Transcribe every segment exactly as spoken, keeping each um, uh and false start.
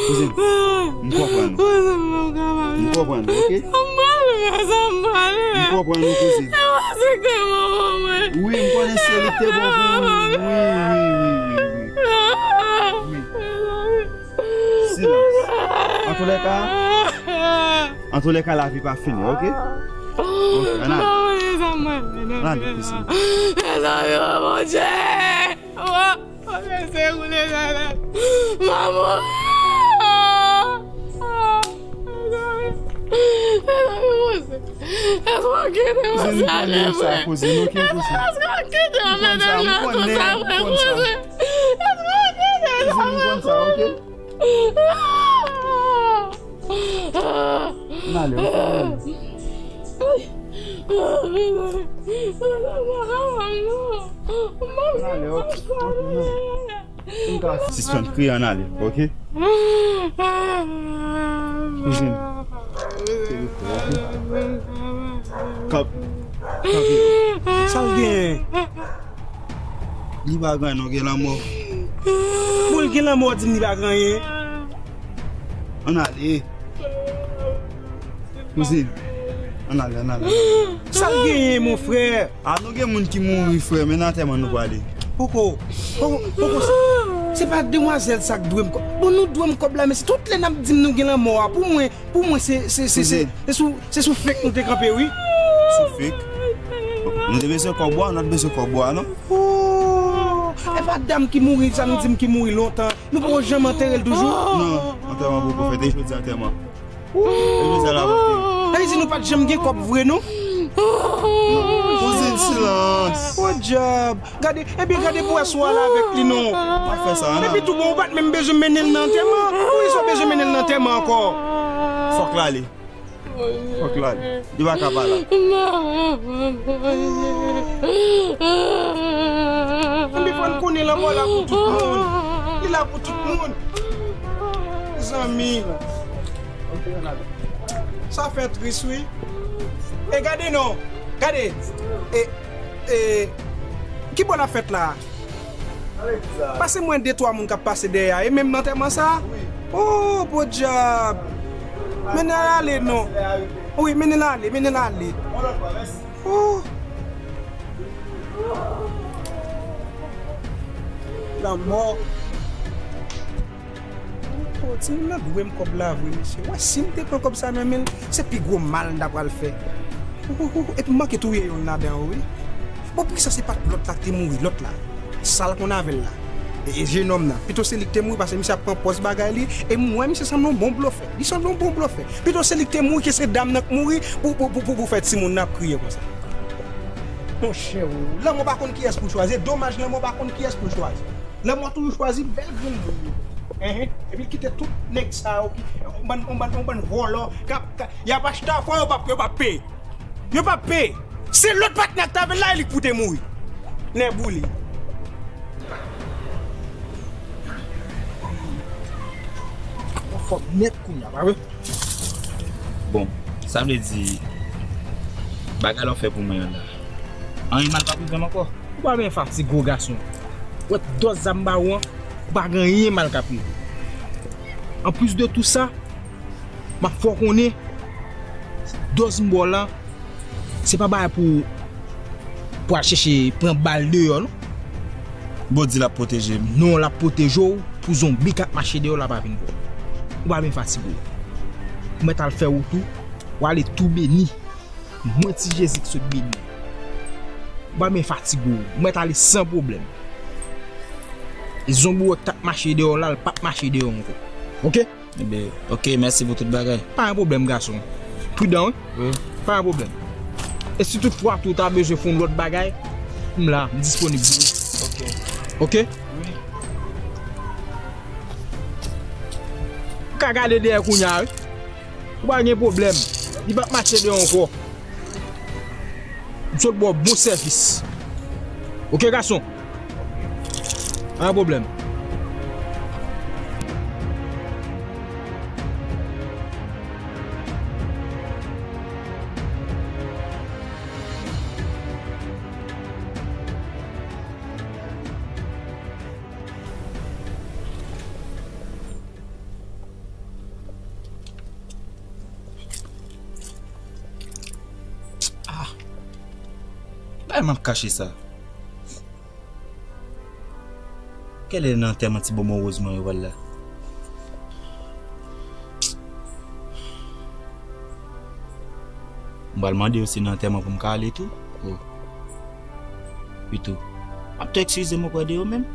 Kouzin, m konprann ou. M konprann ou, oke? M konprann ou, kouzin. Wi, m konnen se li ki te bon pou ou. Wi, wi, wi, wi, wi. Wi. Silans. Antoulèka, antoulèka, lavi pa fini, oke? Oke, ann ale. Ann ale, kouzin. Mezanmi, o Bondye! Oh, oh, se roule la, la. Manman! Mezanmi, kouzin. Èske w kite mwen sa, kouzin? Èske w kite mwen mete nan tout sa vre, kouzin? Èske w kite sa vre, kouzin? N ale, oke? N ale, oke? Sispann kriye, ann ale, oke? Kouzin. Kanpe. Sa l genyen? Li pa gen anyen, non, gen lanmò. Bon, l gen lanmò, di m li pa gen anyen. Ann ale. Kouzin, ann ale, ann ale. Sa l genyen, mon frè? A, nou gen moun ki mouri, frè, men nan antèman nou prale. Poko, poko, poko, se, se pa demwazèl sa k dwe m kòb. Bon, nou dwe m kòb la, men se tout lè n ap di m nou gen lanmò a. Pou mwen, pou mwen, se, se, se, se, se sou, se sou fake nou te kanpe, wi. Sou fake? Nou te bezwen kòb ou a, nou pa t bezwen kòb ou a, non? Oh, e pa dam ki mouri, sa nou di m ki mouri lontan. Nou poko janm antere l toujou? Non, antèman poko fèt, e jodi antèman. E jodi a la pa fini. Sa vle di nou pa t janm gen kòb vre, non? Kouzin, silans. Podyab. Gade, ebyen gade pou wè si w ale avèk li, non. Pa fè sa, non. Epi tou bon, ou pa t menm bezwen mennen l nan antèman. Poukisa w bezwen mennen l nan antèman ankò? Fòk l ale. Fòk l ale. Li pa ka pa la. Ebyen fò n konnen lanmò la pou tout moun. Li la pou tout moun. Zanmi. Sa fè tris, wi. E gade non. Gade. E, e, ki bò n ap fèt la? Pase mwen de twa moun k ap pase dèyè a. E menm nan antèman sa? Oh, podyab. Mennen l ale non. Wi, mennen l ale, mennen l ale. Oh. Lanmò. Oh, timoun nan dwe m kòb la vre, mesye. Wè, si m te pran kòb sa nan men l, se pi gwo mal m ta pral fè. Ou, ou, ou, epi m manke touye yonn ladan yo, wi. Bon, poukisa se pa t lòt la ki te mouri, lòt la? Sa l konn avè l la? E, e jenòm nan. Pito se li ki te mouri, paske misye ap pran pòz bagay li, e m wè misye sanble yon bon blofè. Li sanble yon bon blofè. Pito se li ki te mouri, ke se dam nan k mouri pou, pou, pou, pou, pou fè timoun nan ap kriye konsa. Monchè, o, lanmò pa konn kiyès pou l chwazi. E domaj lanmò pa konn kiyès pou l chwazi. Lanmò toujou chwazi bèl grenn moun yo. Enhen. Epi l kite tout nèg sa yo ki, yon bann, yon bann, yon bann vòlò, k ap, k ap, y ap achte afè yo p ap, yo p ap peye. Yo p ap peye. Se lòt patnè k t avè l la, e li k pou te mouri. Nèboule. Anfòm nèt kounye a, pa vre? Bon, sa vle di, bagay la w fè pou mwen an la, anyen mal p ap rive m ankò. Ou pa menm fatige w, gason. Ou wè dòz zam m ba ou an, ou pa gen anyen mal k ap rive. Anplis de tou sa, m ap fè w konnen, dòz m ba w la, se pa bagay pou, pou al chèche pran bal deyò, non. Bondye l ap pwoteje m. Non, l ap pwoteje w pou zonbi k ap mache deyò la pa vin pran w. Ou pa menm fatige w. Ou mèt al fè wout ou, w ale tou beni. Mwen ti Jezi ki sot beni. Ou pa menm fatige w. Ou mèt ale san pwoblèm. E zonbi w wè k t ap mache deyò la, l p ap mache deyò ankò. Oke? Ebyen, oke, mèsi pou tout bagay. Pa gen pwoblèm, gason. Pridan, wi. Wi. Pa gen pwoblèm. E si toutfwa tou w ta bezwen fè yon lòt bagay, m la, m disponib pou ou. Oke. Oke? Wi. Ou ka gade dèyè kounye a, wi. Ou pa gen pwoblèm. Li p ap mache deyò ankò. M sot ba w bon sèvis. Oke, gason? Pa gen pwoblèm. Ay, m ap kache sa. Kèlè nan antèman ti bonbon woz mwen yo pral la? M pral mande yo si nan antèman pou m ka ale tou. Oh. Pito. M ap tou eskize m oprè de yo menm.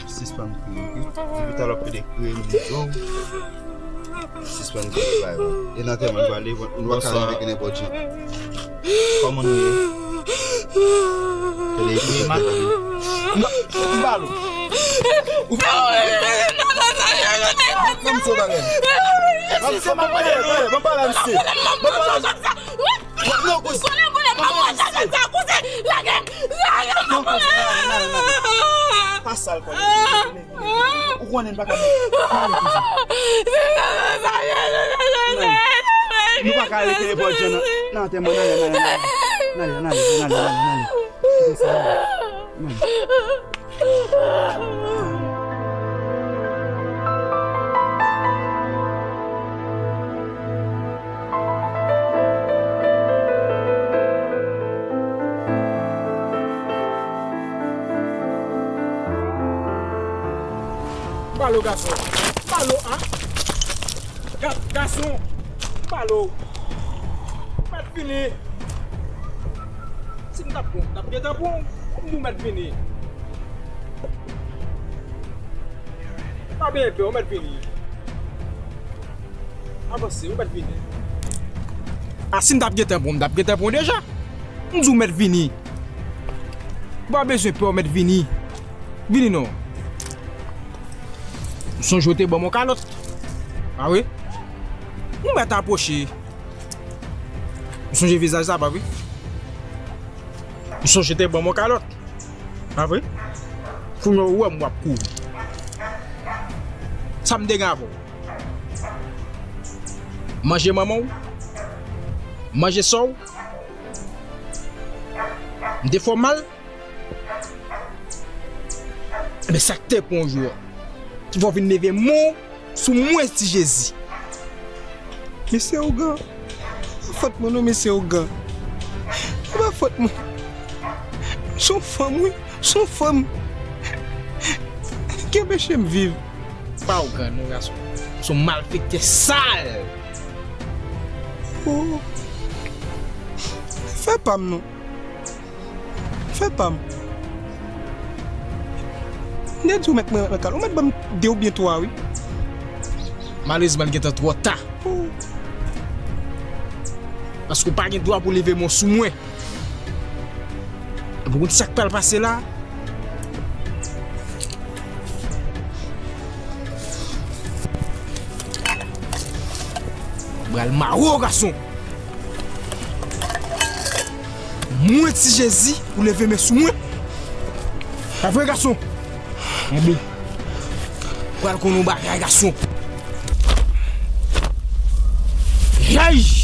Sispann kriye, oke? Depi talè w ap pede kriye, m di w. Sispann kriye, bay, bay. E nan antèman nou prale, nou pa ka rive kenbe bò djan. Kòman nou ye? Tande, epi m ba l. Ou fè... Ban m di w bagay. Ban m pale, pale, ban m pale a misye. Ban m pale a misye. Non, kouzen. Kòman misye? Non, kouzen. Pa sal kò. Ou konnen m pa ka. Nou pa ka rete bò djan nan, nan antèman, n ale, n ale, n ale. Kite sa, n ale. N ale. Balo gason. Balo a. Ga-, gason. Balo. Ou mèt vini. Si m t ap bon, m t ap gentan bon. Ou mèt vini. Pa benyen pè, ou mèt vini. Avanse, ou mèt vini. A, si m t ap gentan bon, m t ap gentan bon deja. M di w mèt vini. Ou pa bezwen pè, ou mèt vini. Vini non. M sonje w te ban m yon kalòt. Pa vre? Ou mèt apwoche. M sonje vizaj sa, pa vre? M sonje w te ban m yon kalòt. Pa vre? Kounye a ou wè m w ap kouri. Sa m te gen avè w? Manje manman w? Manje sè w? M te fè w mal? Men sa k te pran w jou a, ki fè w vin leve men w sou mwen, ti Jezi. Mesye ougan, pa fòt mwen non, mesye ougan. Se pa fòt mwen. M se yon fanm, wi, m se yon fanm. Ki anpeche m viv? Pa ougan non, gason. M se yon malfektè sal. Oh. Fè pa m non. Fè pa m. M te di w mèt mwen nan kal. Ou mèt ban m de oubyen twa, wi. Malerezman, l gentan twò ta. Oh. Paske w pa gen dwa pou w leve men w sou mwen. Epi w konn sa k pral pase la? Pral mare w, gason. Mwen, ti Jezi, ou leve men sou mwen. Pa vre, gason? Enben, pral konn yon bagay, gason. Yay!